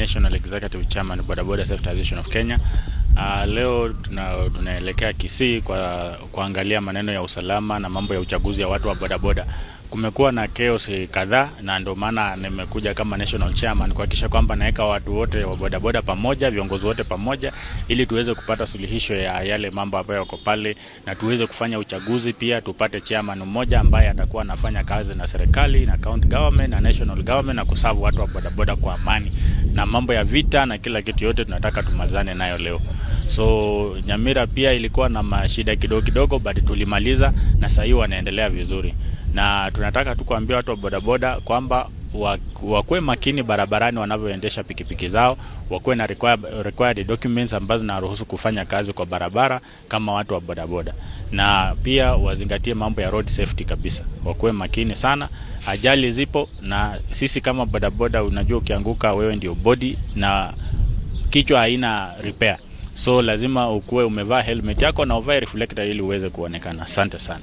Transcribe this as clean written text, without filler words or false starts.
National Executive Chairman, Boda Boda Safety Association of Kenya. Leo tunaelekea Kisii kwa kuangalia maneno ya usalama na mambo ya uchaguzi ya watu wa bodaboda. Kumekuwa na chaos kadhaa, na ndio maana nimekuja kama National Chairman kuhakikisha kwamba naweka watu wote wa bodaboda pamoja, viongozi wote pamoja, ili tuweze kupata suluhisho ya yale mambo ambayo yako pale na tuweze kufanya uchaguzi pia, tupate chairman mmoja ambaye atakuwa anafanya kazi na serikali na county government na national government na kuserve watu wa bodaboda kwa amani, na mambo ya vita na kila kitu yote tunataka tumalizane nayo leo. So Nyamira pia ilikuwa na mashida kidogo kidogo, but tulimaliza na sasa hivi wanaendelea vizuri, na tunataka tu kuambia watu wa bodaboda kwamba wakuwe makini barabarani wanavyoendesha pikipiki zao, wakuwe na required documents ambazo zinaruhusu kufanya kazi kwa barabara kama watu wa bodaboda, na pia wazingatie mambo ya road safety kabisa, wakuwe makini sana. Ajali zipo, na sisi kama bodaboda, unajua ukianguka wewe ndio body na kichwa haina repair, so lazima ukuwe umevaa helmet yako na uvae reflector ili uweze kuonekana. Asante sana.